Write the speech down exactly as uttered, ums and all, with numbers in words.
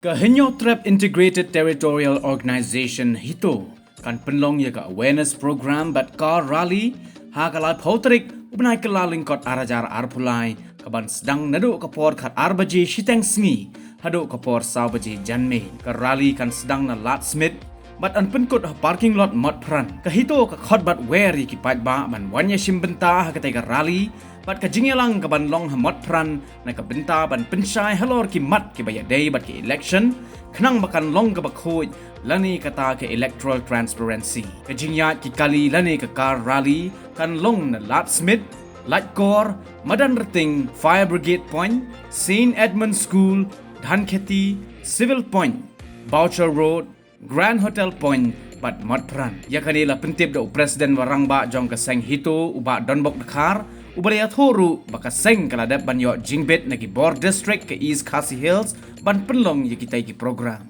Ka Hynñiewtrep Integrated Territorial Organization HITO kan pynlong ïa ka awareness program bad car rally ha ka laiphew tarik u bnai Kyllalyngkot ar hajar arphew lai, ka ban sdang naduh ka por khat ar baje shiteng sngi haduh ka por saw baje janmiet. Ka rally kan sdang na Lad Smit bad yn pynkut ha parking lot Motphran. Ka HITO ka khot bad wer ïa ki paidbah ban wan ïashim bynta ha katei ka rally bad ka jingïalang ka ban long ha Motphran na ka bynta ban pynshai halor ki mat kiba ïadei bad ka election, khnang ba kan long kaba khuid lane kata ka electoral transparency. Ka jingïaid ki kali lane ka car rally kan long na Lad Smit, Laitkor, Madanrting, Fire Brigade Point, Saint Edmund School, Dhankheti, Civil Point, Boucher Road, Grand Hotel Point bad Motphran. Ïa kane la pyntip da u President wa rangbah jong ka seng HITO, u Bah Donbok Dkhar, uba la ïathuh ruh ba ka seng ka la dep ban ïoh jingbit na ki bor district ka East Khasi Hills ban pynlong ïa kitei ki program.